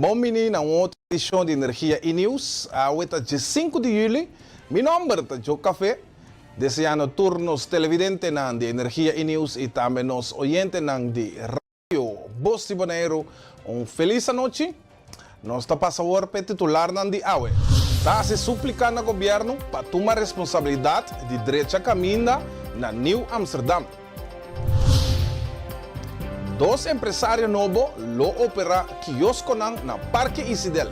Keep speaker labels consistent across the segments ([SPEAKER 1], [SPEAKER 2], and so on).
[SPEAKER 1] Bon bini na un otro edicion di Energia y Nieuws. Awe ta diesinku di juli. Mi nomber ta Joe Café. Deseando tur nos televidentenan di Energia y Nieuws y tambe nos oyentenan di Radio Bos di Boneiru un felis anochi. Nos ta pasa awor p'e titularnan di awe. Ta hasi suplica na gobierno pa tuma responsabilidad di drecha caminda na Nieuw Amsterdam. Dos empresario nobo lo opera kioskonan na Parke Isidel.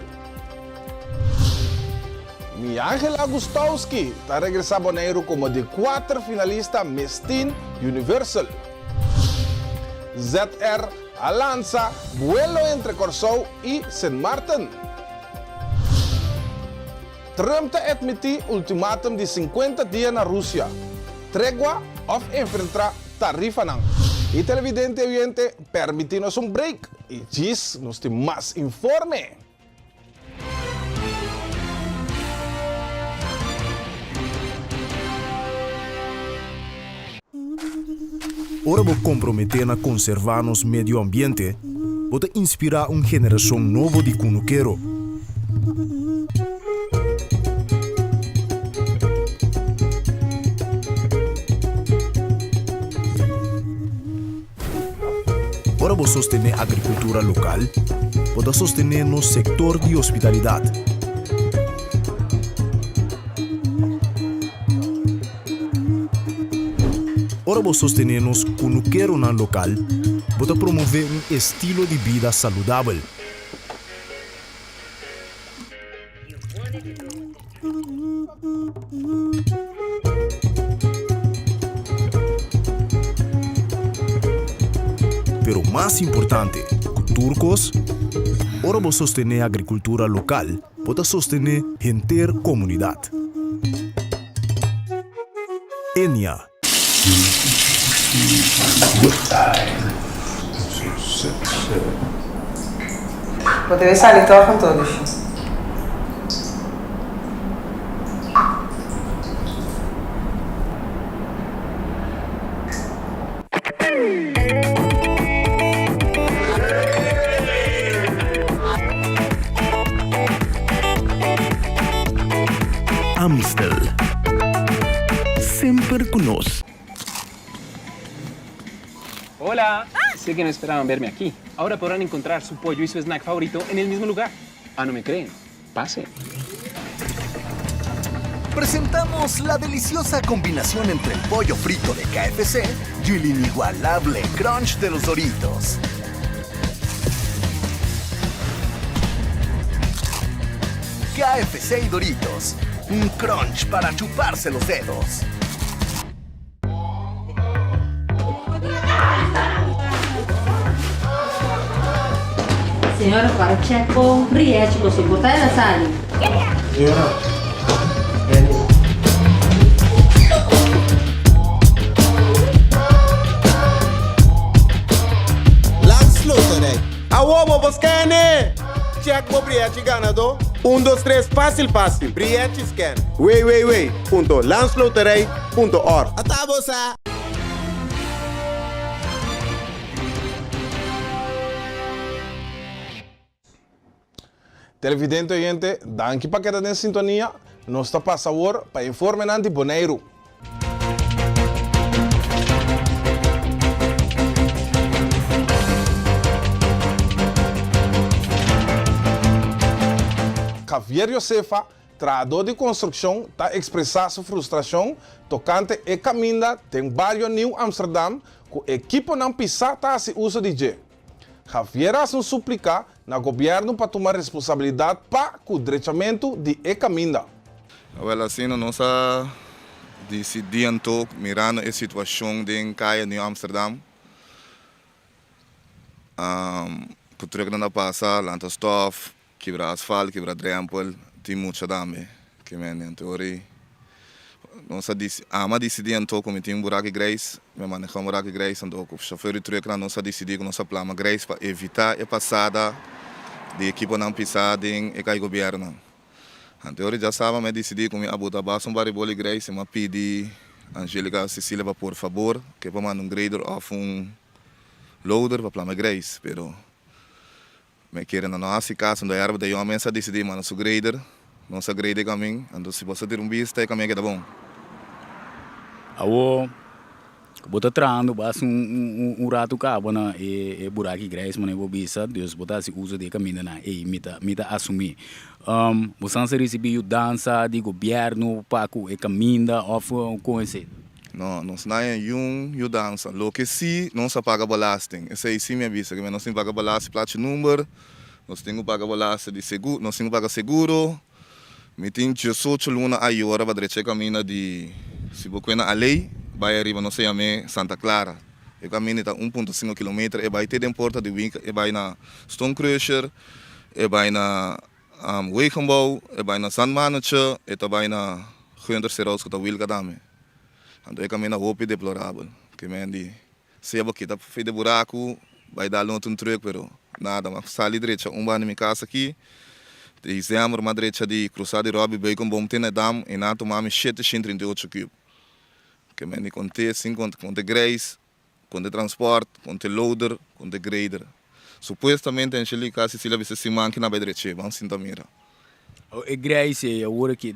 [SPEAKER 1] Miangela Gustowski ta regresa Boneiru komo di kuater finalista Miss Teen Universal. ZR a lansa buelo entre Kòrsou i Sint Maarten. Trump ta admití ultimatum di sinkuenta dia na Rusia, tregua òf enfrentrá tarifanan. I televidente oyente, permití nos un break i djis nos tin mas informe.
[SPEAKER 2] Ora bo komprometé na konservá nos medio ambiente, bo ta inspirá un generashon nobo di kunukero. Ora bo sostené agrikultura lokal, bo ta sostené nos sektor di hospitalidat. Ora bo sostené nos kunukeronan lokal, bo ta promové un estilo di bida saludabel. Pero mas importante ku tur kos, ora bo sostené agrikultura lokal, bo ta sostené henter komunidat. Enia.
[SPEAKER 3] Bo debe sali tòg anto, Lushi.
[SPEAKER 4] Amstel. Semper cu nos.
[SPEAKER 5] Hola! Sé que no esperaban verme aquí. Ahora podrán encontrar su pollo y su snack favorito en el mismo lugar. Ah, no me creen? Pasen.
[SPEAKER 6] Presentamos la deliciosa combinación entre el pollo frito de KFC y el inigualable crunch de los Doritos. KFC y Doritos, un crunch para chuparse los dedos.
[SPEAKER 7] Señora para check bo riachi bo soporta el a sali.
[SPEAKER 8] Señora, Annie.
[SPEAKER 9] Landsloterij. Awo bo por scan-e! Check bo briachi ganadó. Un dos tres fácil fácil. Briachi scan. Www punto landsloterij punto org.
[SPEAKER 10] Ata bo sa!
[SPEAKER 1] Televidente oyente, danki pa keda den sintonia. Nos ta pasa awor pa informenan di Boneiru. Javier Josefa Trahadó di konstrukshon ta ekspresá su frustrashon tokante e kaminda den bario Nieuw Amsterdam ku ekiponan pisá ta hasi uso di dje. Javier a hasi un suplika na gobièrnu pa tuma responsabilidat pa ku drechamentu di e kaminda.
[SPEAKER 11] Awel asina nos a disidí anto mirando e situashon den kaya Nieuw Amsterdam ku trùknan ta pasa lanta stòf Kibra asfalt, kibra drempel, tin mucha tambe ke mende. Anto ora ei nos a disi, ami a disidí anto ku mi tin un buraki greis, mi a manehá un buraki greis, anto ku shofèr di trùknan nos a disidí ku nos a plama greis pa evitá e pasada di ekiponan pisá den e kai gobièrnu. Anto ora ei djasaba mi a disidí ku mi a buta basta un baribol di greis i mi a pidi Angelica Cecilia pa por fabor ke por manda un grader òf un loader pa plama e greis, pero. Mi kere nan no hasi kaso, anto Herbert de Jong mes a disidí manda su grader. Nos a grade e kamin, anto si bo sa tira un bista e kamin a keda bon.
[SPEAKER 4] Awor ku bo ta trahando bas un un ratu kaba na e e buraki grijs manera bo bisa, dus bo ta hasi uso di e kamindanan ey, mi ta mi ta asumí. Bo san sa risibí yudansa di gobièrnu pa ku e kaminda òf kon esei?
[SPEAKER 11] No, nos no haña niun yudansa. Loke sí, nos a paga belasting. Esei sí mi a bisa, ku nos tin paga belasting plachi number. Nos tin ku paga bolaster di seguro, nos tin ku paga seguro. Mi tin diesocho luna a yora pa drecha e kaminda di si bo kue na Aley bai ariba nos ta yam'é Santa Clara. E kaminda ta 1.5 kilometer e bai te den porta di winkel e bai na Stone Crusher, e bai na Wegenbouw, e bai na Zandmannetje, e ta bai na Gunther Serous ku ta Wilka tambe. Anto e kaminda hopi deplorabel ke men di Sea bo kita fei de buraku, bai dal un otro truck, pero nada, m'a sali drecha un banda di mi kas aki, di Zemmer m'a drecha di krusa di Robbie Beukenboom te na Dam, i nan a tuma mi 738 kub. Ke men di konte sin konta, konte greis, konte transport, konte loader, konte grader. Supuestamente Angelica Cecilia bisa siman ki nan bai dreche, ban sinta mira.
[SPEAKER 4] E greis ei awor aki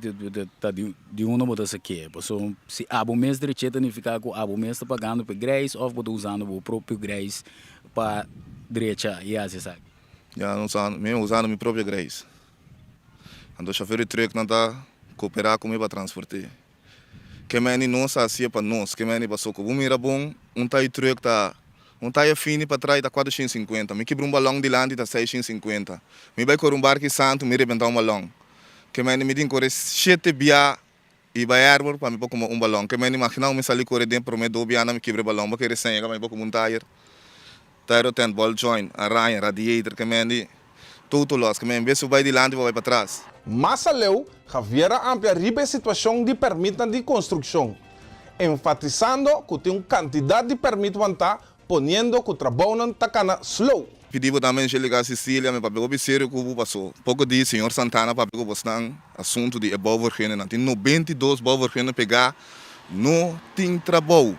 [SPEAKER 4] ta di unda bo ta sak'é? Pasobra si abo mes dreché ta nifiká ku abo mes ta pagando pa e greis òf bo ta usando bo propio greis pa drecha i hasi esaki?
[SPEAKER 11] Ya, mi usando mi propio greis. Anto shofèr di trùknan ta koperá ku mi pa transport'é. Ke meni nos a hacié pa nos, ke meni paso ku bo mira bon, un tai truck ta, un taya fini pa trai ta 450, mi kibra un balon dilanti ta 650, mi bai kore un barki santu mi rebenta un balon, ke meni mi tin kore shete bia i bai Airport pa mi por kumpra un balon, ke meni imagina mi sali kore den prome dos bianan mi kibra e balon, bo kere seña pa mi por kumpra un tayer, tayer tent, ball joint, araña, radiator, ke meni total loss, ke meni en bes bo bai dilanti bo bai patras.
[SPEAKER 1] Mas aleu, Javier a amplia riba e situashon di pèrmitnan di konstrukshon, enfatisando ku tin un kantidat di pèrmit wantá poniendo ku trabounan ta kana slow.
[SPEAKER 11] Pidi bo tambe Angelica Cecilia, mi papia hopi serio ku bo paso poko di señor Santana papia ku bosnan asuntu di e bouwvergunning. Tin 92 bouwvergunning pegá, no tin trabou.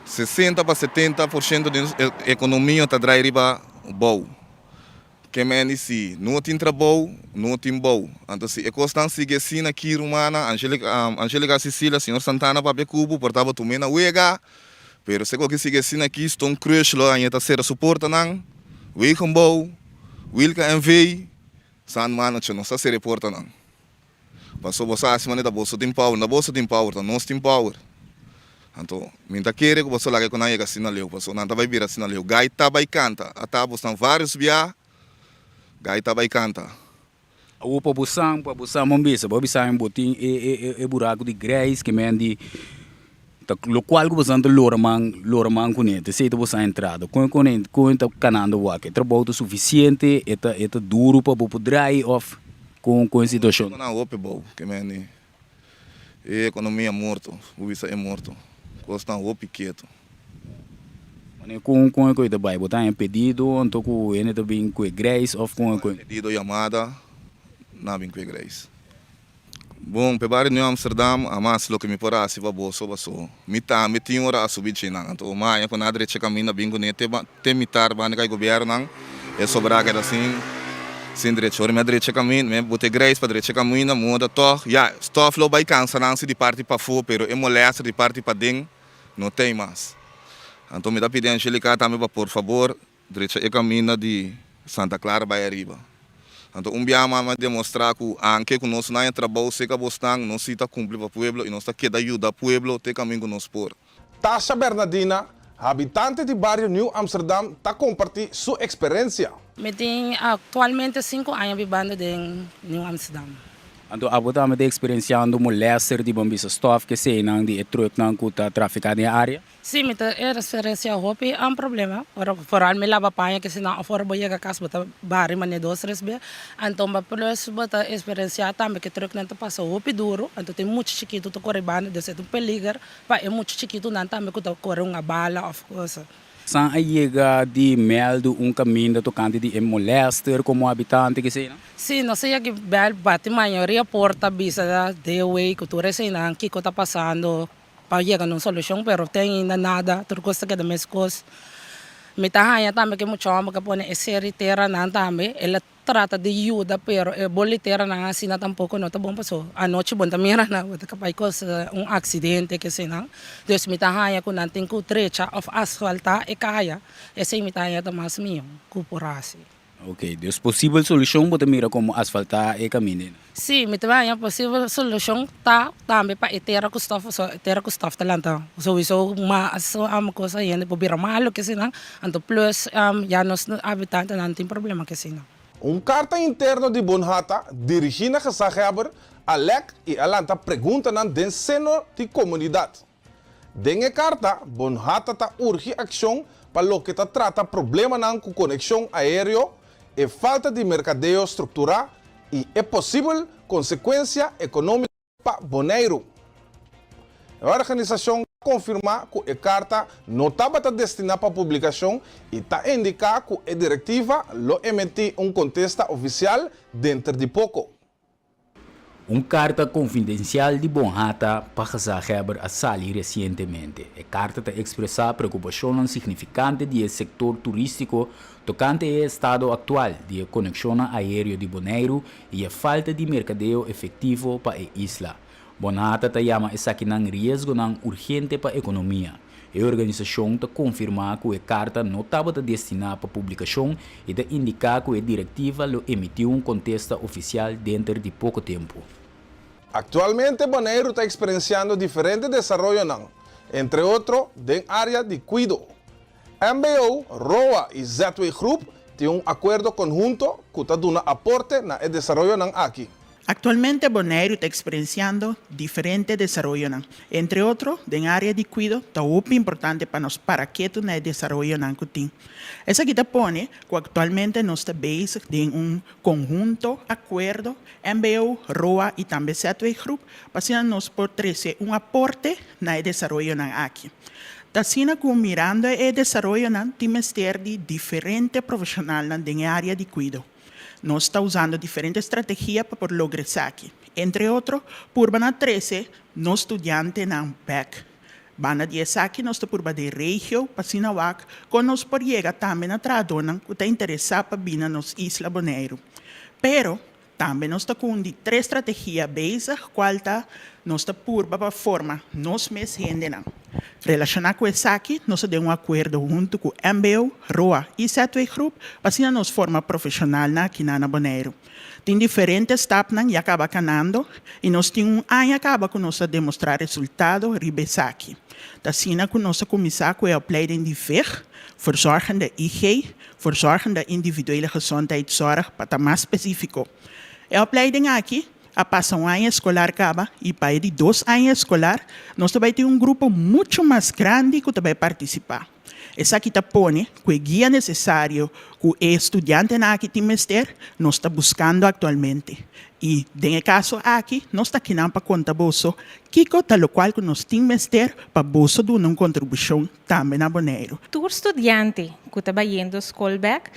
[SPEAKER 11] 60 pa 70% di nos ekonomia ta drai riba bou. Ke meni si no tin trabou, no tin bou. Anto si e kosnan sigui asina aki rumannan, Angelica Cecilia, señor Santana papia ku bo, por ta bo tum'é na wega, pero si e koki sigui asina aki, Stone Crush lo haña ta sera su portanan, Wegenbouw, Wilka NV, San Manoche nos ta sera e portanan. Paso bo sa hasi manera ta boso tin power, no ta boso tin power, ta nos tin power. Anto mi ta kere ku boso laga ku nan yega asina leu, paso nan ta bai bira asina leu. Gai ta bai kanta, a ta bosnan varios bia, gai ta bai kanta.
[SPEAKER 4] Awor pa bo san, pa bo san bon bisa, bo bisa mi bo tin e e e buraku di greis ke men di ta lokual ku bo san ta lora man lora man kuné, ta esei ta bo san entrada. Kon kon kon ta kanando wak? E trabou ta sufisiente? E ta e ta duru pa bo por drai òf Kon kon e situashon?
[SPEAKER 11] Nan hopi bou ke meni e ekonomia morto, bo bisa e morto, kosnan hopi ketu.
[SPEAKER 4] Mane kon kon e koi ta bai? Bo ta haña pedido anto ku hende ta bin ku e greis òf kon e koi?
[SPEAKER 11] Pedido yamada nan bin ku e greis. Bon, p'e bario New Amsterdam hamas loke mi por hasi pa boso paso mi tambe tin ora a subi dje nan. Anto maña ku nan a drecha kaminda bin kuné te Te mitar banda kai gobiernonan e sobra keda sin sin drecha. Ora mi a drecha kaminda, mi a bota e greis pa drecha kaminda, muda tog. Ya, stof lo bai kansa nan si di parti pafó, pero e molester di parti paden no tei mas. Anto mi ta pidi Angelica tambe pa por fabor drecha e kaminda di Santa Clara bai ariba. Anto un biaha mas mi a demostra ku anke ku nos no haña trabou seka bosnan, nos si ta kumpli pa pueblo i nos ta keda yuda pueblo te kaminda ku nos por.
[SPEAKER 1] Tasha Bernadina, habitante di bario Nieuw Amsterdam ta kompartí su eksperensia.
[SPEAKER 10] Mi tin aktualmente sinku aña bibando den Nieuw Amsterdam.
[SPEAKER 4] Anto abo tambe ta eksperensiando molester di bon bisa stof ke eseinan di e truknan ku ta trafiká den e área?
[SPEAKER 10] Sí, mi ta eksperensiá hopi problema. Ora foral mi laba paña ke eseinan òf ora bo yega kas bo ta bari manera dos tres bes. Anto bo plus bo ta eksperensiá tambe ke truknan ta pasa hopi duru, anto tin mucha chikitu ta kore banda, dus e ta un peliger. Pa e mucha chikitunan tambe ku ta kore un abala òf cosa.
[SPEAKER 4] San a yega di mèldu un kaminda tokante di e molèster komo habitante keseinan?
[SPEAKER 10] Sí, nos a yega bèl bati mayoria porta bisa dewey ku tur eseinan kiko ta pasando pa yega na un solushon pero te ainda nada tur kos ta keda meskos. Mi ta haña tambe ku e mucha hòmber ku a pone e seri teranan tambe, el a trata di yuda pero e boli teranan asina tampoko no ta bon paso anochi bo no ta mira nan, bo ta kapaz kosa un aksidente kesinan. Dus mi ta haña ku nan tin ku trecha òf asfaltá e kaya, esei mi ta haña ta mas mihó ku por hasi.
[SPEAKER 4] Ok, dus posibel solushon bo ta mira komo asfaltá e kaminda einan?
[SPEAKER 10] Sí, mi ta haña posibel solushon ta tambe pa e tera ku stòf, pasobra e tera ku stòf ta lanta souiso mas kos hende por bira malu kesinan, anto plus ya nos habitantenan tin problema kesinan.
[SPEAKER 1] Un karta interno di Bonhata dirigí na gezaghebber a lèk i a lanta preguntanan den seno di komunidat. Den e karta, Bonhata ta urgi akshon pa loke ta trata problemanan ku konekshon aéreo, e falta di merkadeo strukturá i e posibel konsekuensia ekonómiko pa Boneiru. E organisashon ta konfirmá ku e karta no tabata destiná pa publikashon i ta indiká ku e direktiva lo emití un kontesta ofisial denter di poko.
[SPEAKER 4] Un karta konfidensial di Bonhata pa gezaghebber a sali resientemente. E karta ta ekspresá preokupashonnan signifikante di e sektor turístiko tokante e estado aktual di e konekshonnan aéreo di Boneiru i e falta di merkadeo efektivo pa e isla. Bonhata ta yama esakinan riesgonan urgente pa ekonomia. E organisashon ta konfirmá ku e karta no tabata destiná pa publikashon i ta indiká ku e direktiva lo emití un kontesta ofisial denter di poko tempu.
[SPEAKER 1] Aktualmente Boneiru ta eksperensiando diferente desaroyonan, entre otro den área di kuido. Mbo, roa i ZW Groep tin un akuerdo konhunto ku ta duna aporte na e desaroyonan aki.
[SPEAKER 12] Aktualmente Boneiru ta eksperensiando diferente desaroyonan. Entre otro, den área di kuido ta hopi importante pa nos para ketu na e desaroyonan ku tin. Esaki ta pone ku aktualmente nos ta bezig den un konhunto akuerdo, mbo, roa i tambe ZW Groep, pa asina nos por trese un aporte na e desaroyonan aki. Ta asina ku mirando e desaroyonan tin mester di diferente profeshonalnan den e área di kuido. Nos ta usando diferente strategia pa por logra esaki. Entre otro, purba na trese nos studiantenan bek. Banda di esaki nos ta purba den regio pa asina wak kon nos por yega tambe na trahadónan ku ta interesá pa bini na nos isla Boneiru. Pero, tambe nos ta ku un di tres strategia bezig kual ta nos ta purba pa forma nos mes hendenan. Relashoná ku esaki nos a den un akuerdo huntu ku mbo, roa i ZW Groep pa asina nos forma profeshonalnan akinan na Boneiru. Tin diferente stapnan ya kaba kanando i nos tin un aña kaba ku nos a demostrá resultado riba esaki. Ta asina ku nos a kuminsá ku e opleiding di vig, Verzorgende IG, Verzorgende Individuele Gezondheidszorg pa ta mas spesífiko. E opleiding aki A pasa un aña eskolar kaba i pa e di dos aña eskolar nos ta bai tin un grupo muchu mas grandi ku ta bai partisipá. Esaki ta pone ku e guia nesesario ku e studiantenan aki tin mester nos ta buskando aktualmente. I den e kaso aki nos ta kinan pa konta boso kiko ta lokual ku nos tin mester pa boso duna un kontribushon tambe na Boneiru.
[SPEAKER 13] Tur studiante ku ta bayendo skol bèk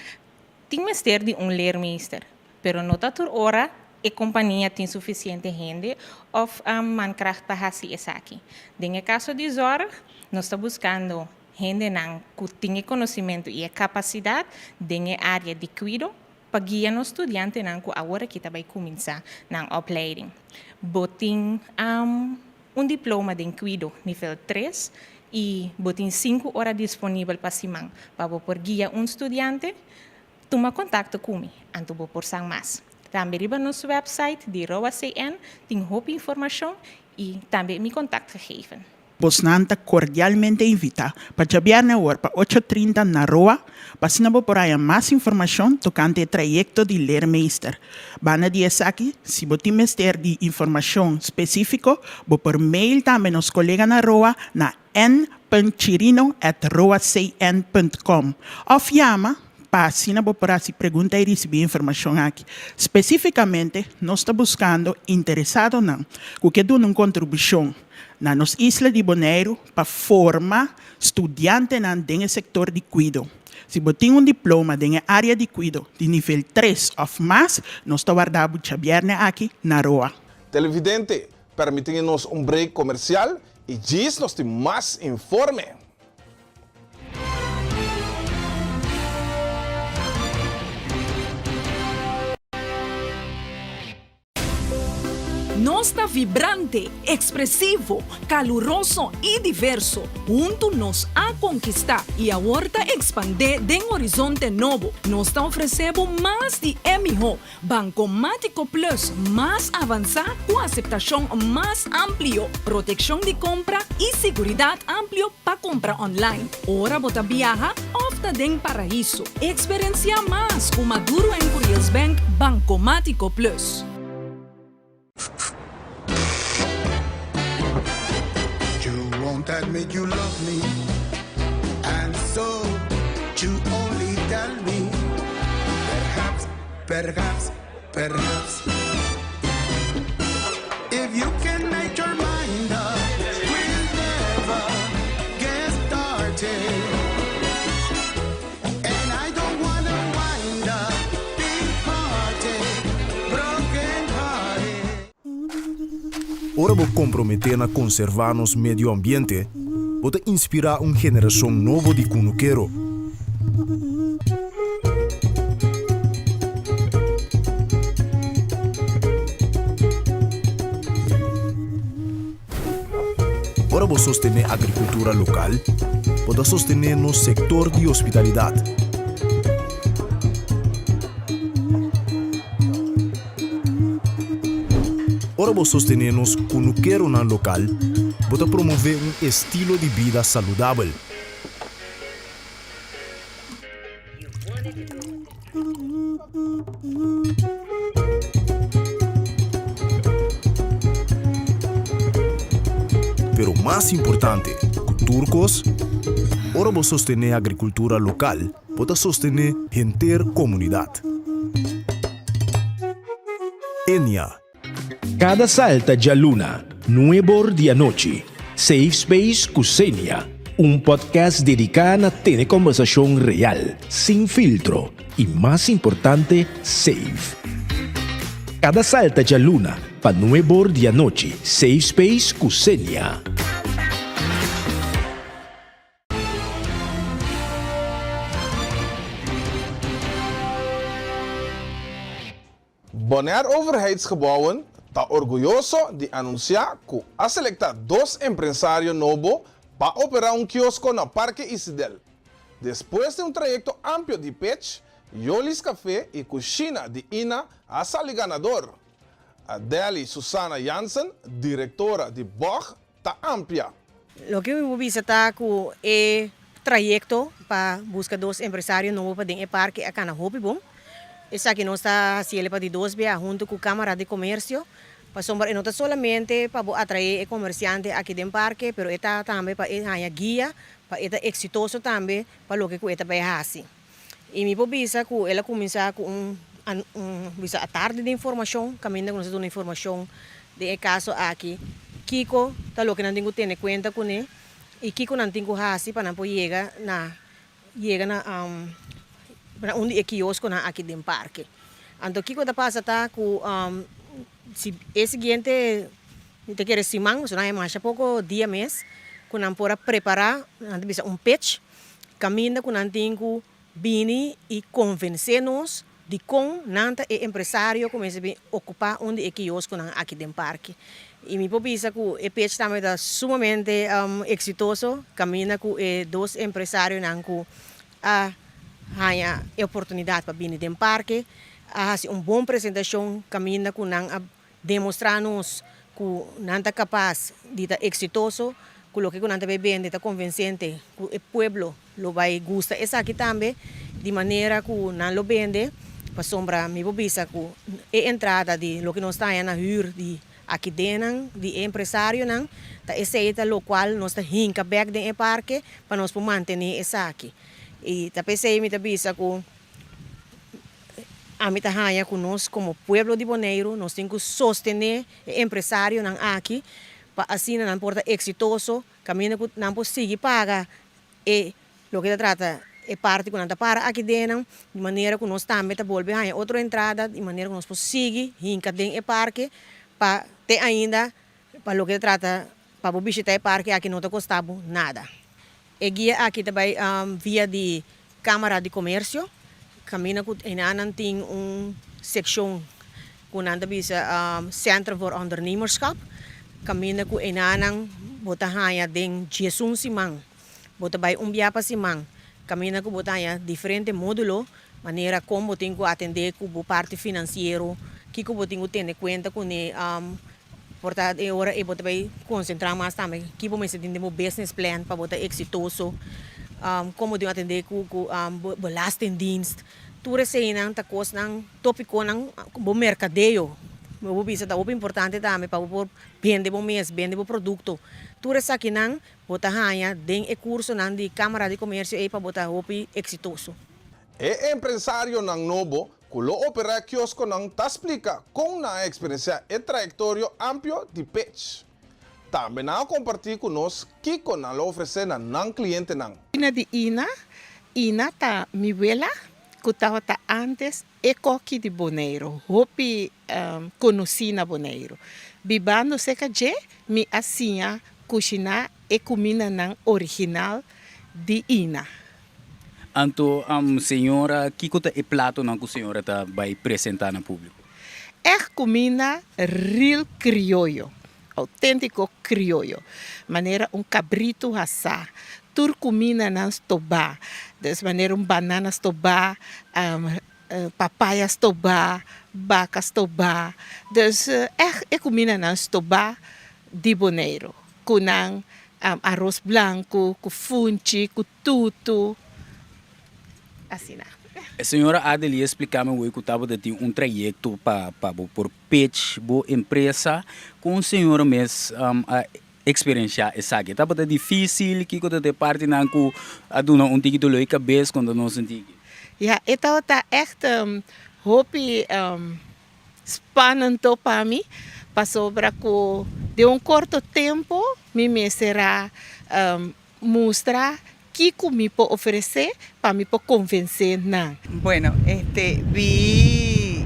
[SPEAKER 13] tin mester di un leermeester. Pero no ta tur ora e kompania tin sufisiente hende òf mankracht pa hasi esaki. Den e kaso di zòrg, nos ta buskando hendenan ku tin e konosimentu i e kapasidat den e área di kuido pa guia nos studiantenan ku awor aki ta bai kuminsá nan opleiding. Bo tin un diploma den kuido nivel tres i bo tin sinku ora disponibel pa siman pa bo por guia un studiante? Tuma kontakto ku mi, anto bo por sa mas. Tambe riba nos wèpsait di Roa CN tin hopi informashon i tambe mi kontaktgegeven.
[SPEAKER 12] Bosnan ta kordialmente invitá pa djabièrnè awor pa ocho trinta na Roa pa asina bo por haña mas informashon tokante e trayekto di leermeester. Banda di esaki, si bo tin mester di informashon spesífiko, bo por mail tambe nos kolega na Roa na n.chirino@roacn.com òf yama pa asina bo por hasi pregunta i risibí informashon aki. Spesífikamente nos ta buskando interesadonan ku ke duna un kontribushon na nos isla di Boneiru pa forma studiantenan den e sektor di kuido. Si bo tin un diploma den e área di kuido di nivel tres òf mas, nos ta warda bo djabièrnè aki na Roa.
[SPEAKER 1] Televidente, Permití nos un break comercial y djis nos tin mas informe.
[SPEAKER 14] Nos ta vibrante, ekspresivo, kaluroso i diverso. Huntu nos a konkistá i awor ta ekspandé den horizonte nobo. Nos ta ofresé bo mas di e mihó. Bankomátiko Plus mas avansá ku aseptashon mas amplio, protekshon di kompra i siguridat amplio pa kompra online ora bo ta biaha òf ta den paraiso. Eksperensiá mas ku Maduro en Curiels Bank Bankomátiko Plus.
[SPEAKER 15] You won't admit you love me And so you only tell me Perhaps, perhaps, perhaps If you can make your mind up We'll never get started And I don't wanna wind up Departed, broken hearted
[SPEAKER 2] Ora bo komprometé na konservá nos medio ambiente, bo ta inspirá un generashon nobo di kunukero. Ora bo sostené agrikultura lokal, bo ta sostené nos sektor di hospitalidat. Ora bo sostené nos kunukeronan lokal, bo ta promové un estilo di bida saludabel. Pero mas importante ku tur kos, ora bo sostené agrikultura lokal, bo ta sostené henter komunidat. Enia.
[SPEAKER 16] Kada salta djaluna, nuebor di anochi, Safe Space ku Xenia, un podcast dediká na tene kòmbersashon real, sin filtro i mas importante, safe. Kada salta djaluna pa nuebor di anochi, Safe Space ku Xenia.
[SPEAKER 1] Bonaire Overheidsgebouwen ta orguyoso di anunsiá ku a selektá dos empresario nobo pa operá un kiosko na Parke Isidel. Despues di un trayekto amplio di pitch, Yoli's Café i Kushina di Ina a sali ganador. Adely Susana Jansen, direktora di bog, ta amplia.
[SPEAKER 17] Loke mi por bisa ta ku e trayekto pa buska dos empresario nobo pa den e parke a kana hopi bon. Esaki nos ta hasiel pa di dos bia huntu ku Kamara di Komersio, pasobra e no ta solamente pa bo atraé e komersiante aki den parke, pero e ta tambe pa e haña guia pa e ta eksitoso tambe pa loke ku e ta bai hasi. I mi por bisa ku el a kuminsá ku un un bisa atardi di informashon, kaminda ku nos a duna informashon den e kaso aki, kiko ta loke nan tin ku tene kuenta kuné i kiko nan tin ku hasi pa nan por yega na yega na na un di e kioskonan aki den parke. Anto kiko ta pasa ta ku si e siguiente mi ta kere siman, pasobra nan a masha poko dia mes ku nan por a prepará, nan ta bisa un pitch. Kaminda ku nan tin ku bini i konvensé nos dikon nan ta e empresario ku mester bin okupá un di e kioskonan aki den parke. I mi por bisa ku e pitch tambe ta sumamente eksitoso kaminda ku e dos empresarionan ku a haña e oportunidat pa bini den parke a hasi un bon presentashon kaminda ku nan a Demostrá nos ku nan ta kapas di ta eksitoso, ku loke ku nan ta bai bende ta konvensente, ku e pueblo lo bai gusta esaki tambe, di manera ku nan lo bende, pasobra mi por bisa ku e entrada di loke nos ta haña na hür di akidennan, di e empresarionan, ta esei ta lokual nos ta hinka bèk den e parke pa nos por mantené esaki. I ta p'esei mi ta bisa ku. Ami ta haña ku nos komo pueblo di Boneiru nos tin ku sostené e empresarionan aki pa asina nan por ta eksitoso kaminda ku nan por sigui paga e loke ta trata e parti ku nan ta para aki den nan di manera ku nos tambe ta bolbe haña otro entrada di manera ku nos por sigui hinka den e parke pa te ainda pa loke ta trata pa bo bishita e parke aki no ta kosta bo nada. E guia aki ta bai via di Kámara di Komersio, kaminda ku enanan tin un sekshon. ku nan ta bisa Centrum voor Ondernemerschap, kaminda ku enanan bo ta haña den diesun siman, bo ta bai un bia pa siman, kaminda ku bo ta haña diferente módulo, manera kon bo tin ku atendé ku bo parti finansiero, kiko bo tin ku tene kuenta kuné, por ta e ora ei bo ta bai konsentrá mas tambe ki bo mester tin den bo business plan pa bo ta eksitoso, kon bo tin ku atendé ku ku bo belastingdienst, tur eseinan ta kosnan. Tópikonan bo merkadeo, bo por bisa ta hopi importante tambe pa bo por bende bo mes, bende bo produkto. Tur esakinan bo ta haña den e kursonan di Kámara di Komersio ei pa bo ta hopi eksitoso.
[SPEAKER 1] E empresarionan nobo ku lo operá e kioskonan ta splika kon nan a eksperensiá e trayektorio amplio di Pitch. Tambe nan a kompartí ku nos kiko nan lo ofresé na nan klientenan.
[SPEAKER 12] Ina di Ina, Ina ta mi wela ku tabata ántes e kòki di Boneiru, hopi konosí na Boneiru. Bibando serka dje, mi a siña kushiná e kumindanan original di Ina.
[SPEAKER 4] Anto, señora, kiko ta e platonan ku señora ta bai presentá na públiko?
[SPEAKER 12] Ègt kuminda real krioyo. Auténtiko krioyo, manera un kabritu hasá, tur kumindanan stobá, des manera un banana stobá, papaya stobá, baka stobá, dus ègt e kumindanan stobá di Boneiru, ku nan aros blanku, ku funchi, ku tutu, asina.
[SPEAKER 4] E señora Adelie a spliká mi wei ku tabata tin un trayekto pa pa bo por pitch bo empresa. Kon señora mes a eksperenshá esaki? Tabata difísil? Kiko ta e partinan ku a duna un tiki doló di kabes konta nos un tiki?
[SPEAKER 12] Ya, e tabata ègt hopi spannend pa mi pasobra ku den un korto tempu mi mester a Mustra kiko mi por ofresé pa mi por konvensé nan.
[SPEAKER 3] Bueno, este vi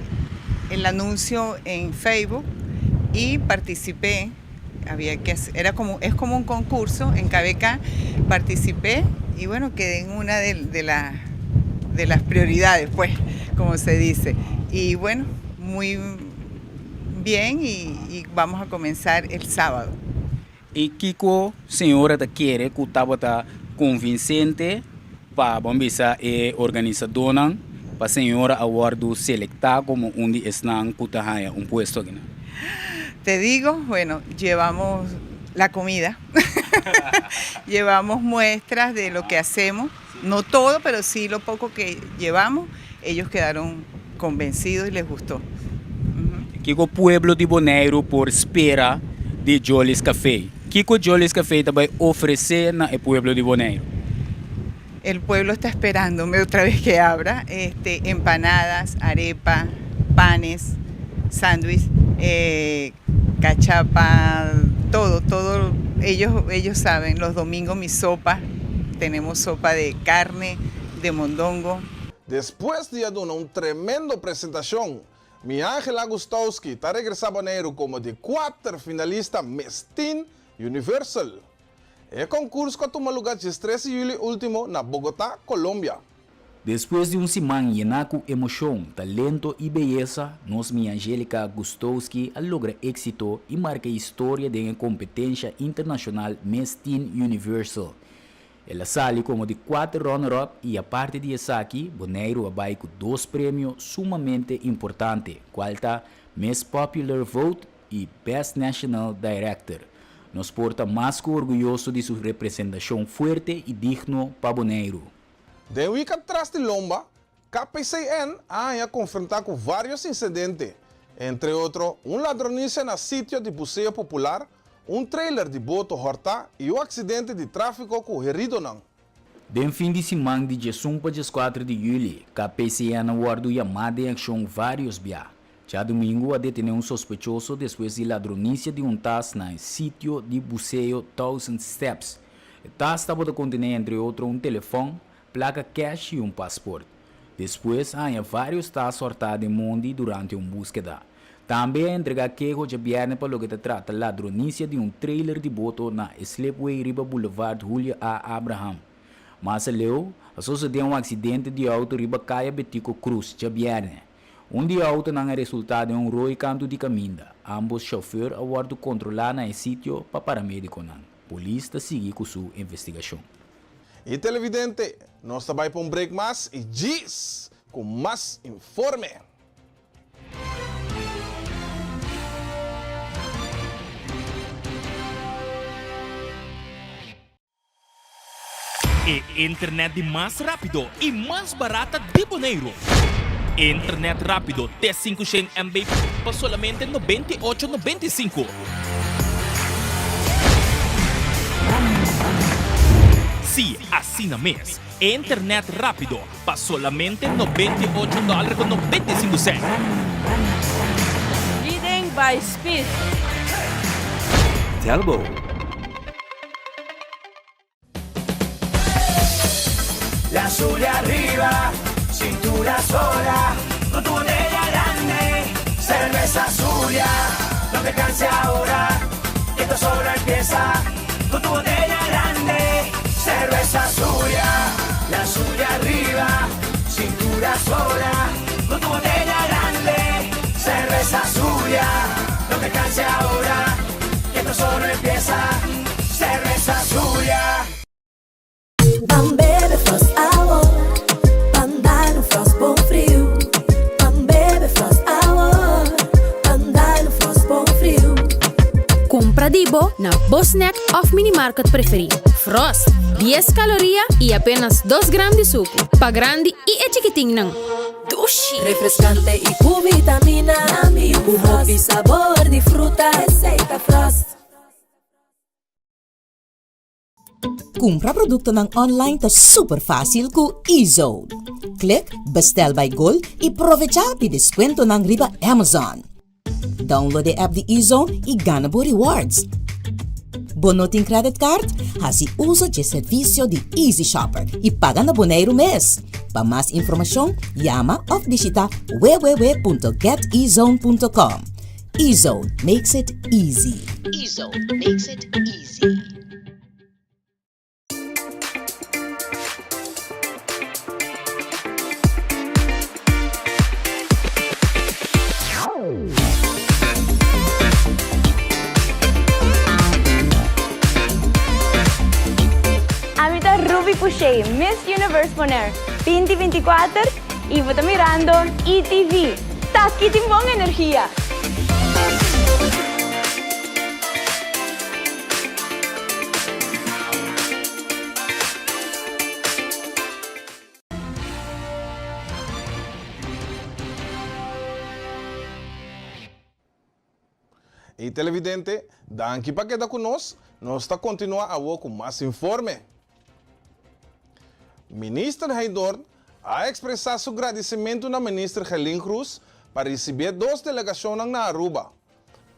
[SPEAKER 3] el anuncio en Facebook y participé, había que era como, es como un concurso en KBK, participé y bueno, quedé en una de, de, la, de las prioridades, pues, como se dice. Y bueno, muy bien y, y vamos a comenzar el sábado.
[SPEAKER 4] I kiko señora ta kere ku tabata konvinsente pa bon bisa e organisadónan pa señora a wòrdu selektá komo un di esnan ku ta haña un puesto akinan?
[SPEAKER 3] Te digo, bueno, llevamos la comida, llevamos muestras de lo que hacemos, no todo, pero sí lo poco que llevamos, ellos quedaron convencidos y les gustó.
[SPEAKER 4] Kiko pueblo di Boneiru por spera di Jolly's Café? Kiko Jolly's Café ta bai ofresé na e pueblo di Boneiru?
[SPEAKER 3] El pueblo está esperándome otra vez que abra, este, empanadas, arepa, panes, sándwich, eh, cachapa, todo, todo, ellos, ellos saben, los domingos mi sopa, tenemos sopa de carne, de mondongo.
[SPEAKER 1] Despues di a duna un tremendo presentashon, Miangela Gustowski ta regresá Boneiru komo di kuater finalista Miss Teen Universal. E konkurso a tuma lugá diestres di yüli último na Bogotá, Colombia.
[SPEAKER 4] Despues di un siman yená ku emoshon, talento i beyesa, nos Miangelica Gustowski a logra éksito i marka historia den e kompetensha internashonal Miss Teen Universal. El a sali komo di kuater runner-up i aparte di esaki, Boneiru a bai ku dos premio sumamente importante, kual ta Miss Popular Vote i Best National Director. Nos por ta mas ku orguyoso di su representashon fuerte i digno pa Boneiru.
[SPEAKER 1] Den wik atras di lomba, KPCN a haña konfrontá ku vários insidente, entre otro un ladronisia na sitio di buseo popular, un trailer di boto hòrtá i un aksidente di tráfiko ku heridonan.
[SPEAKER 4] Den fin di siman di diesun pa dieskuater di yüli, KPCN a wòrdu yamá den akshon vários bia. Djadumingu a detené un sospechoso despues di ladronisia di un tas na e sitio di buseo Thousand Steps. E tas tabata kontené entre otro un telefòn, Plaka cash i un pasport. Despues a haña vários tas hòrtá den mondi durante un búskeda. Tambe a entregá keho djabièrnè pa loke ta trata ladronisia di un trailer di boto na e slipway riba Boulevard Julio A. Abraham. Mas aleu, a sosodé un aksidente di outo riba Kaya Betico Cruz djabièrnè. Un di e outonan a resultá den un roi kantu di kaminda. Ámbos shòfèr a wòrdu kontrolá na e sitio pa paramedikonan. Polis ta sigui ku su investigashon.
[SPEAKER 1] Y televidente, nos ta bay pa un break mas y djis cu mas informe.
[SPEAKER 18] E internet di mas rápido i mas barata di Boneiru. Internet rápido te 500 MB pa solamente 98 95. Sí, asina mes. Internet rápido pa solamente 98 dòler ku 95 sènt.
[SPEAKER 19] Leading by speed.
[SPEAKER 20] Telbo.
[SPEAKER 15] La Zulia arriba, cintura sola, con tu botella grande, cerveza Zulia, no te canses ahora, que esto solo empieza, con tu botella grande, cerveza Zulia, la Zulia arriba, cintura sola, con tu botella grande, cerveza Zulia, no te canses ahora, que esto solo empieza, cerveza Zulia.
[SPEAKER 21] Ban bebe Frost awo, ban dal un Frost bon friu. Ban bebe Frost awo, ban dal un Frost bon friu.
[SPEAKER 22] Kumpra di bo na bo snack òf minimarket preferí. Frost, dies kaloria i apenas dos gram di suku. Pa grandi i e chikitinnan.
[SPEAKER 21] Dushi! Refrescante y cu vitamina. Cu hopi sabor di fruta. Esey ta Frost.
[SPEAKER 23] Kumpra produktonan online ta super fásil ku eZone. Klik Bestel by Gold i provechá di deskuentonan riba Amazon. Download e app di eZone i gana bo rewards. Bo no tin credit card? Hasi uso dje servisio di Easy Shopper i paga na Boneiru mes. Pa mas informashon, yama òf bishitá www.getezone.com. eZone makes it easy.
[SPEAKER 24] eZone makes it easy.
[SPEAKER 25] Ami ta Ruby Pouchet, Miss Universe Bonaire 2024 y bo ta mirando ETV. Taki tin bon energia!
[SPEAKER 1] Y televidente, danki pa keda cu nos. Nos ta continua awo cu mas informe. Minister Heydoorn a expresa su gradicimento na Minister Gelin Cruz pa ricibi e dos delegacionnan na Aruba.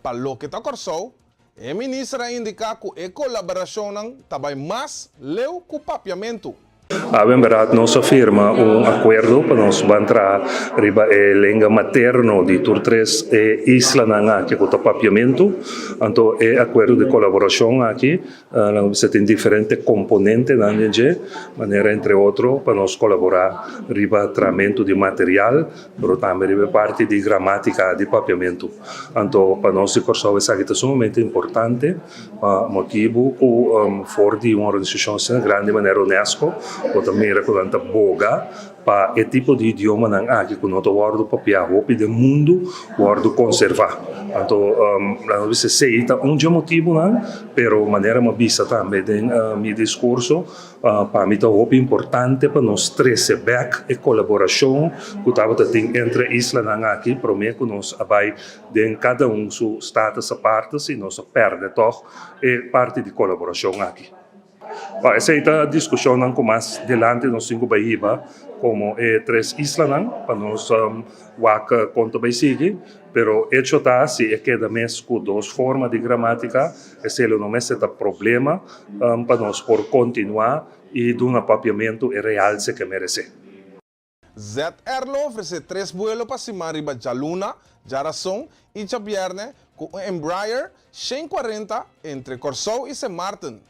[SPEAKER 1] Pa loke ta Corsou, e minister a indica cu e colaboracionnan ta bay mas leu cu papiamentu.
[SPEAKER 26] Awe en berdad nos a firma un acuerdo pa nos ban traha riba e lenga materno di tur tres e islanan aki cu ta Papiamentu. Anto e acuerdo di colaboracion aki Nan bisa tin diferente komponentenan den dje, manera entre otro pa nos kolaborá riba tramentu di material, pero tambe riba e parti di gramátika di papiamentu. Anto pa nos di Kòrsou esaki ta sumamente importante pa motibu ku for di un organisashon asina grandi manera unesco bo ta mira ku nan ta boga Pa e tipo di idiomanan aki ku no ta wòrdu papiá hopi den mundu wòrdu konservá. Anto laga nos bisa esei ta un dje motibunan, pero manera mi a bisa tambe den mi diskurso, pa mi ta hopi importante pa nos trese bèk e kolaborashon ku tabata tin entre e islanan aki promé ku nos a bai den kada un su status aparte si nos a pèrdè tòg e parti di kolaborashon aki. Pa esei ta diskushonnan ku mas delante nos tin ku bai hiba komo e tres islanan pa nos wak kon ta bai sigui, pero echo ta si e keda mes ku dos forma di gramatika esei lo no mester ta problema pa nos por kontinuá i duna papiamentu e realse ke meresé.
[SPEAKER 1] ZR lo ofresé tres buelo pa siman riba djaluna, djarason i djabièrnè ku un Embraer 140 entre Kòrsou i Sint Maarten.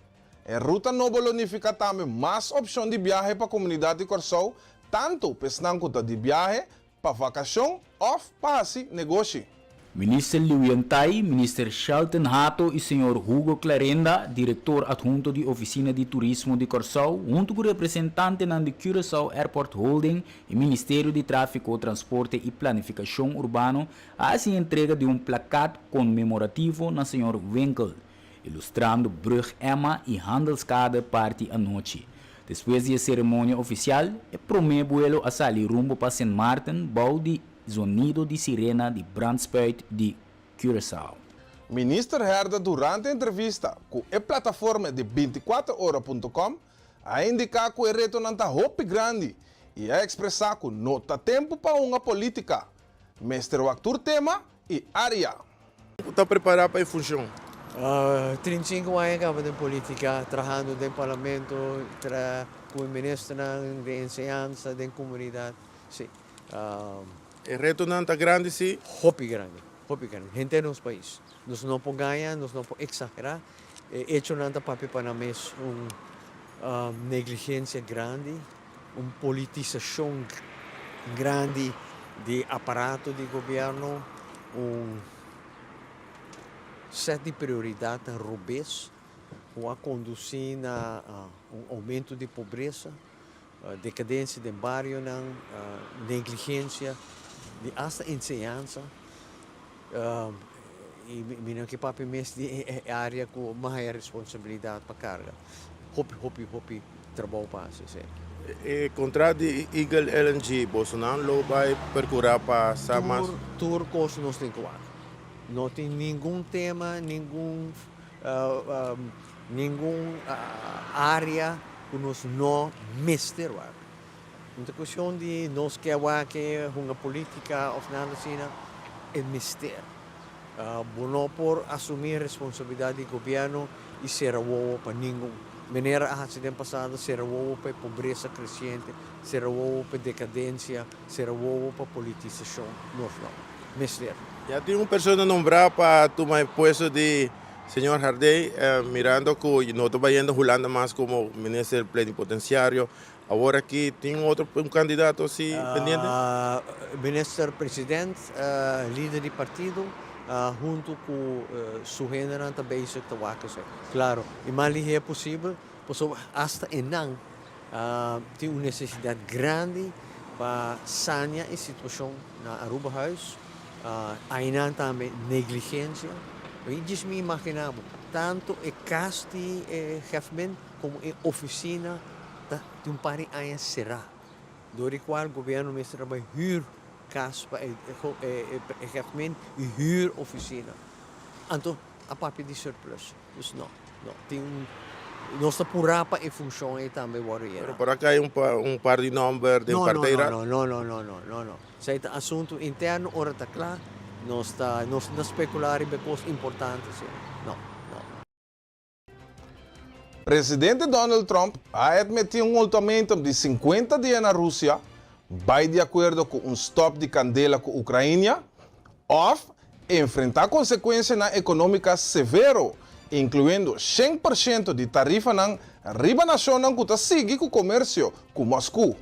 [SPEAKER 1] E ruta nobo lo nifiká tambe mas opshon di biahe pa komunidat di Kòrsou, tantu pa esnan ku ta di biahe. pa vakashon òf pa hasi negoshi.
[SPEAKER 4] Minister Liu Yantai, Minister Shelton Hato i señor Hugo Clarenda, direktor adhunto di Ofisina di Turismo di Kòrsou, huntu ku representantenan di Curaçao Airport Holding i Ministerio di Tráfiko, Transporte i Planifikashon Urbano a hasi entrega di un plakat konmemorativo na señor Winkel, ilustrando Brug Emma i Handelskade parti anochi. Despues di e seremonia ofisial, e promé buelo a sali rumbo pa Sint Maarten bou di Zonido di sirena di brandspuit di Curaçao.
[SPEAKER 1] Minister Herde durante entrevista ku e plataforma di bintikuater ora punto com a indiká ku e retonan ta hopi grandi i a ekspresá ku no ta tempu pa hunga polítika. Mester wak tur tema i área.
[SPEAKER 9] Ku ta prepará pa e funshon.
[SPEAKER 5] 35 aña kaba den polítika, trahando den parlamento, tra ku e ministernan den enseñansa, den komunidat. Sí.
[SPEAKER 9] E retonan ta grandi sí?
[SPEAKER 5] Hopi grandi, hopi grandi. Henter nos pais. Nos no por gaña, nos no por exagerá. E echonan ta papia pa nan mes un negligencia grandi, un politisacion grandi di aparato di gobierno, un set di prioridadnan robes cu a conduci na un aumento di pobresa. Dekadensia den barionan, negligensia di asta enseñansa. I mi no ke papia mes di e área ku mi haya responsabilidat pa karga. Hopi, hopi, hopi trabou pa hasi, sí.
[SPEAKER 9] E kontrato di Eagle LNG, bosonan lo bai perkurá pa sa mas?
[SPEAKER 5] Tur kos nos tin ku wak. No tin ningun tema, ningun Ningun área ku nos no mester wak. No ta kuestion di nos ke wak e hunga polítika òf nada asina, e mester. Bo no por asumí responsabilidat di gobièrnu i sera wowo pa ningun. Manera a hasi den pasado, sera wowo pa e pobresa kresiente, sera wowo pa e dekadensia, sera wowo pa politisashon. Nos no mester.
[SPEAKER 9] Ya tin un persona nombrá pa tuma e puesto di Señor Hardé, mirando cu no ta bayendo Hulanda mas como minister plenipotenciario, awor aki tin otro un candidato asi pendiente?
[SPEAKER 5] Minister President, lider di partido, hunto cu su hendenan ta bezig ta wak esey. Claro, e mas liher posibel, pasobra hasta enan tin un necesidad grandi pa sania e situacion na Arubahuis. Ainan tambe negligencia. I djis mi imagina bo, tanto e cas di e hefmen como e oficina ta di un par di aña cera, dor di cual gobierno mester a bay huur cas pa e hefmen y huur oficina. Anto a papia di surplus. Dus no, no. Tin un, nos ta purá pa e funshon ei tambe wòrdu yena.
[SPEAKER 9] Pero por a kai un un par di nòmber den partij raad?
[SPEAKER 5] No, no, no, no, no, no, no. Esei ta asuntu interno, ora ta kla, nos ta, nos no ta spekulá riba e kos importante asina. No, no.
[SPEAKER 1] Presidente Donald Trump a admití un ultimatum di 50 dia na Rusia bai di akuerdo ku un stòp di kandela ku Ukrainia Òf enfrentá konsekuensianan ekonómika severo, inkluyendo 100% di tarifanan riba nashonnan ku ta sigui ku komersio ku Mòskú.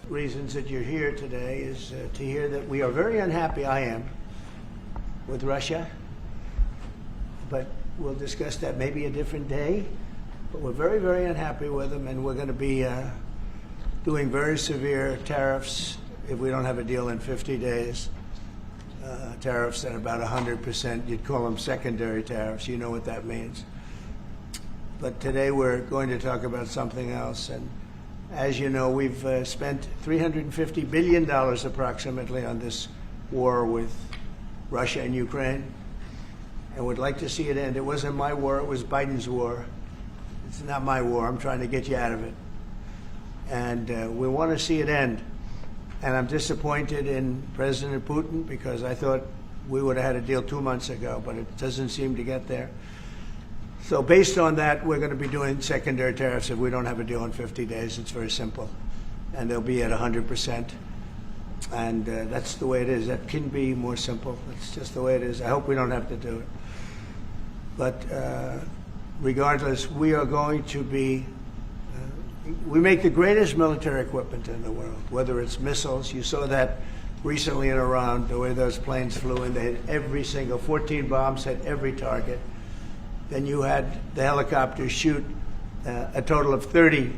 [SPEAKER 6] Reasons that you're here today is to hear that we are very unhappy, I am, with Russia, but we'll discuss that maybe a different day. But we're very, very unhappy with them, and we're going to be uh, doing very severe tariffs if we don't have a deal in 50 days. Uh, tariffs at about 100%. You'd call them secondary tariffs. You know what that means. But today we're going to talk about something else. And as you know, we've uh, spent $350 billion approximately on this war with Russia and Ukraine and would like to see it end. It wasn't my war, it was Biden's war. It's not my war. I'm trying to get you out of it. And uh, we want to see it end. And I'm disappointed in President Putin because I thought we would have had a deal two months ago, but it doesn't seem to get there. So, based on that, we're going to be doing secondary tariffs if we don't have a deal in 50 days. It's very simple. And they'll be at 100%. And uh, that's the way it is. That can be more simple. It's just the way it is. I hope we don't have to do it. But uh, regardless, we are going to be. Uh, we make the greatest military equipment in the world, whether it's missiles. You saw that recently in Iran, the way those planes flew in, they hit every single, 14 bombs hit every target. Then you had the helicopters shoot a total of 30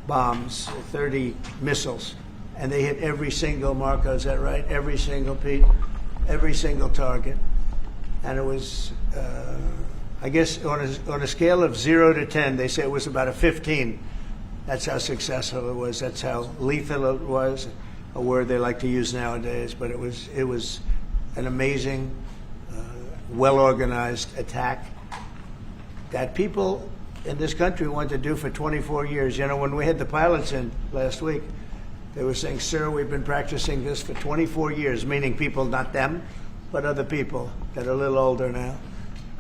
[SPEAKER 6] bombs, 30 missiles, and they hit every single, Marco, is that right? Every single, Pete? Every single target. And it was, I guess, on a scale of 0 to 10, they say it was about a 15. That's how successful it was. That's how lethal it was, a word they like to use nowadays. But it was an amazing, well organized attack that people in this country wanted to do for 24 years. When we had the pilots in last week, they were saying, "Sir, we've been practicing this for 24 years," meaning people, not them, but other people that are a little older now.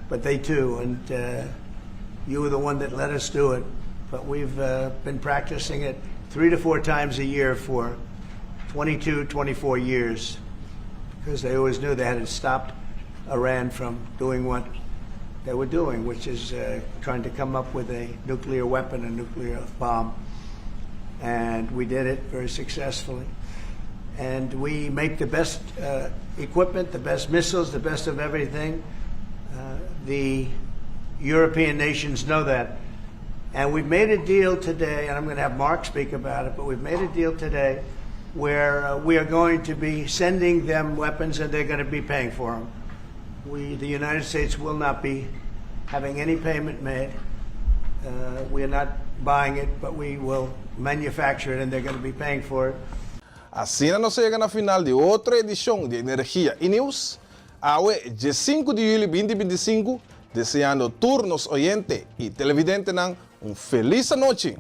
[SPEAKER 6] But they too, and you were the one that let us do it. But we've been practicing it 3 to 4 times a year for 22, 24 years because they always knew they had to stop Iran from doing what they were doing, which is trying to come up with a nuclear weapon, a nuclear bomb. And we did it very successfully. And we make the best equipment, the best missiles, the best of everything. The European nations know that. And we've made a deal today, and I'm going to have Mark speak about it, but we've made a deal today where we are going to be sending them weapons and they're going to be paying for them. We, the United States, will not be having any payment made. We are not buying it, but we will manufacture it and they're going to be paying for it.
[SPEAKER 1] Asina nos a yega na final di otro edishon di Energia i News. Awe, 5 di yüli 2025, deseando tur nos oyente i televidentenan un felis anochi.